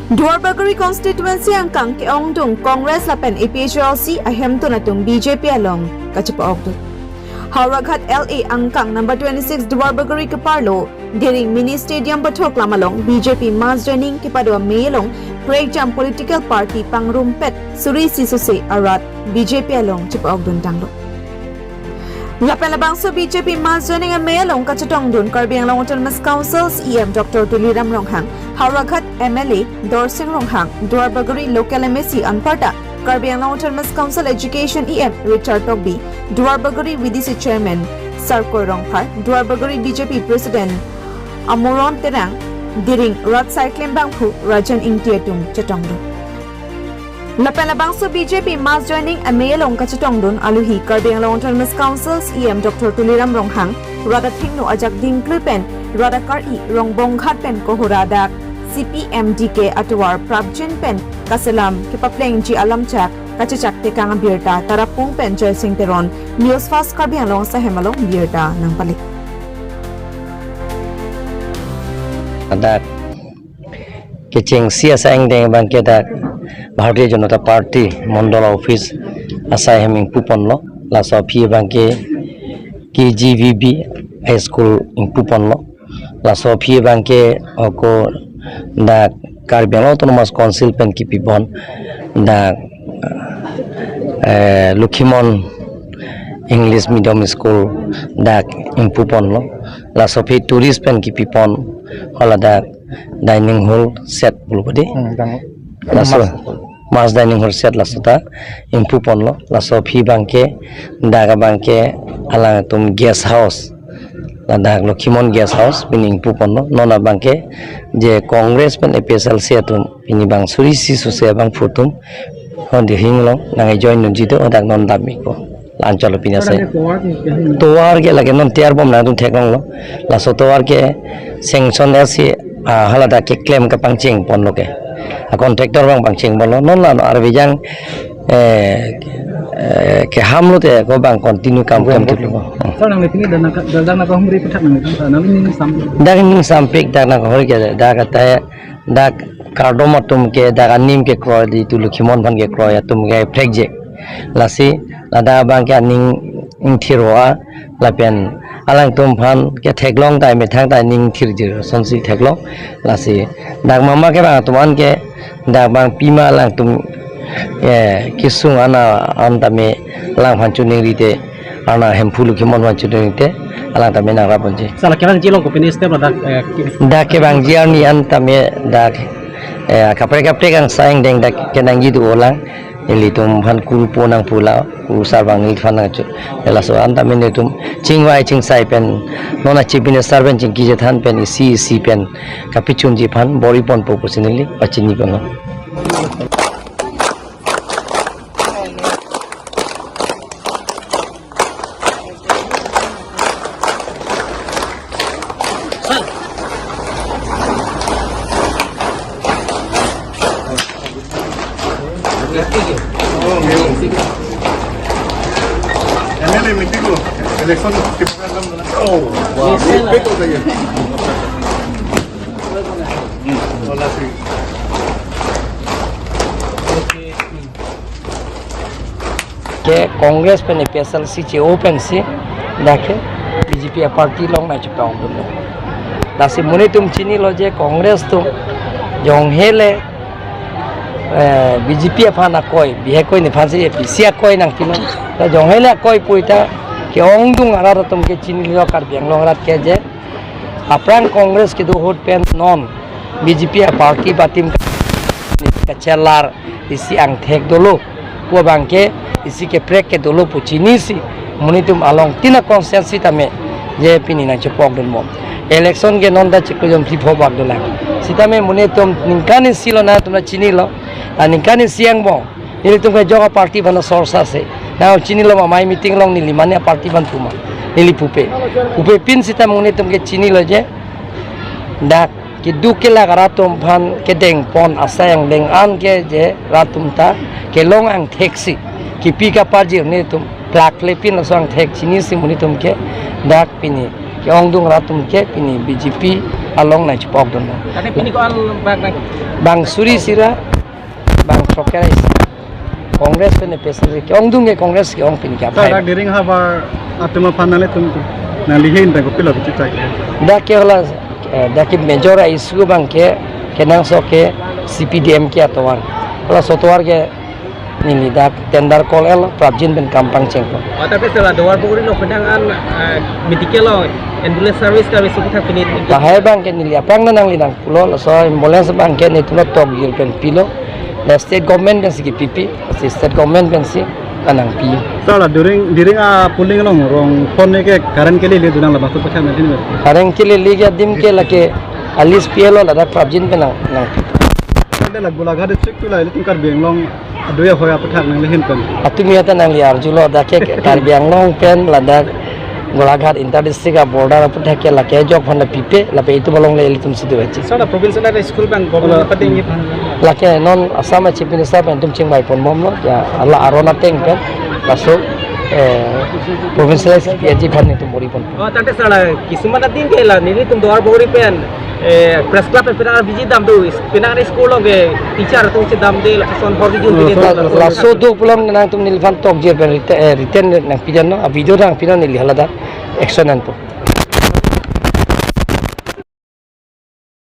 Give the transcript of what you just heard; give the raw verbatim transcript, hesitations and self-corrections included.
Duarbagori constituency angkang ke-ongdung Congress lapen A P H L C ahemtun atum B J P along kachepa-okdun. Howraghat L A angkang number twenty-six Duarbagori keparlo Dering Mini Stadium pathoklam along B J P mass joining kepado amei along prekjam political party pangrumpet suri isi suse arat B J P along chepa-okdun tanglo. Lapen labangso B J P mass joining amei along kachetongdun Karbi Anglong Autonomous Council C E M Doctor Tuliram Ronghang, Howraghat M L A Dorsing Ronghang, Duarbagori local M A C anparta Karbi Anglong Autonomous Council Education E M Richard Tokbi, Duarbagori V D C Chairman Sarkoi Rongphar, Duarbagori B J P President Amoron Terang, Dering rat saiklem bangphu Rajan Ingti atum chetongdun. Lapen labangso B J P mass joining amei along kachetongdun alohi Karbi Anglong Autonomous Council C E M Doctor Tuliram Ronghang, rat athengno ajak dingklu pen rat akar-i Rongbonghat pen Kohora dak C P M D K atovar prapjin pen kaselam kepaplengji alamchak kachechak tekang abirta Tarapung pen Joysing Teron, News Fast Karbi Anglong ahem along birta nangpale. Ladak kechengsi asai angdeng abangke dak Bharatiya Janata Party Mondol Office asai ahem ingpuponlo, laso aphi abangke K G V B High School ingpuponlo, laso aphi abangke ako dak Karbi Anglong Autonomous Council pen kipipon dak eh, Lokhimon English Medium School dak ingpuponlo, laso aphi tourist pen kipipon haladak dining hall set pulo padi. Hmm, dan laso mass dining hall set laso ta ingpuponlo, laso aphi abangke dak abangke alangtum guest house, ladak Lokhimon guest house pini ingpuponlo, non abangke je Congress pen A P H L C atum pini bang suri isi suse bangphu atum ho Dering along nang join nunji do, dak non dam-ikpo. La-anchot lo pini asai. Tovar ke lake non tiyar bom nangtum theklonglo. Laso tovar ke sanction isi, ah, haladak keklem kapangchengponlo ke. A contractor bang pangchengponlo. Non la no arve jang, eh, eh, keham lote ko bang continue kam kam theklo. Sir, nangli pini dak nangka-, dak nangkahumri aphuthak nangli than, nangli ning sam. Dak ning sampik dak nangkahumri ke dak kata dak kardom atum ke dak anim kekroi di tu Lokhimon aphan kekroi atum ke prekjek. Lasi ladak abangke aning ingthir hoa lapen alangtum aphan ke theklong tai methang tai ning thirjir asonsi theklong. Lasi dak mama ke bang atum an ke dak bang pima alangtum, eh, kesung ana an tame alang aphan choningri te, ana Hemphu Lokhimon aphan choningri te alang tame nangraponji. Sala kevangji along kopine step ladak, eh, ki- Dak kevangji arni an tame dak, eh, kaprek kaprek angsai angdeng dak kenangji do-olang. Nelitum aphan kurpo nangpulo, kurusar bang neliphan nangcho. Laso an tame nelitum chingvai chingsai pen non a Chief Minister pen chingki chethan pen isi isi pen kapachunji aphan bor-iponpo pusi neli pachiniponlo. M L A meeting ko, election ke program na. Oh, wow. Big ho gaya. Hmm, wala si. Ke Congress pen A P H L C che-o pensi dak ke B J P a party along nangchepa-okdunlo. Lasi monit atum chinilo je Congress atum jonghele, eh, B J P aphan akoi, bihek akoi nephansi A P C akoi nangpilo. Ta jonghele akoi puta ke-ongdung arat atum ke chinilo Karbi Anglong arat ke je aphrang Congress kedo ahut pen non B J P a party ba team ka-, kachelar isi angthek dolo, pu abangke isi keprek ke dolo pu chinisi monit atum along tina constituency tame je pini nangchepa-okdun bom. Election ke non ta chiklo jom three four bak dolang. Sitame monit atum ningkan isi lo nangtum ta chinilo. Ta ningkan isi angbong nelitum ke jok a party aphan sorsa se. Nangchinilo ma, amei meeting along neli mane a party aphan puma. Neli pupe. Pupe pin sitame monit atum ke chinilo je dak keduk kelak arat atum aphan kedengpon asai angdeng an ke je rat atum ta kelong angtheksi kipi kaparjir netum plak lepin laso angthek chinisi monit atum ke dak pini ke-ongdung arat atum ke pini B J P along nangchepok dun. Tadi pini ko-an bak nang. Bang suri sira, bang troker isi. Congress pen A P H L C ke-ongdung ke Congress ke-ong pini ke. Sir, aphai. Dak Diring havar atum aphan nanglitum nanglihin pen kopilo kechechak? Dak ke hala, eh, dak ke major issue abang ke kenangsot ke C P D M K atovar. Halaso atovar ke neli dak tender call-etlo, prapjin pen kam pangchengpo. Oh, tapi sir la Duarbagori along penang an, eh, medical along ambulance service kave suku thak pini. Lahai abang ke neli aphrang nangli nangpulo, laso ambulance abang ke netum tokjir pen pilo. La state government pensi kepipe, si state government pensi nangpi. Sir, la Diring, Diring a polling along rong phone ke current kelele dunang labangso pathak nangthin. Current kelele ke adim ke lake a list pilo, ladak prapjin pen nang, nangpi. Sir, la Golaghat district tu la ilitum Karbi Anglong adu ahoi apathak nanglihin pen? Atumi ata nangli arjulo, dak ke Karbi Anglong pen ladak Golaghat inter district a border apathak ke lake ajok aphan la pipe, lapen itum along le ilitum si do achi. Sir, la provincial school abang government, wala, pating it. Lake non Assam a Chief Minister pen itum chingvai ponbomlo, ya, hala aron ateng pen, laso, eh, provincial P H E aphan itum bor-i pon. Oh, tangte sir, la kisuman adim ke la nelitum Duarbagori pen, eh, press club pen penang visit dam do, penang school along ke teacher atum si damde, lason hor di jun. Oh, pini sir, to. Laso do pulang nangtum neliphan tokjir pen written, eh, written nangpi dunnon, a video nangpi dunnon, neli haladak action nangpo.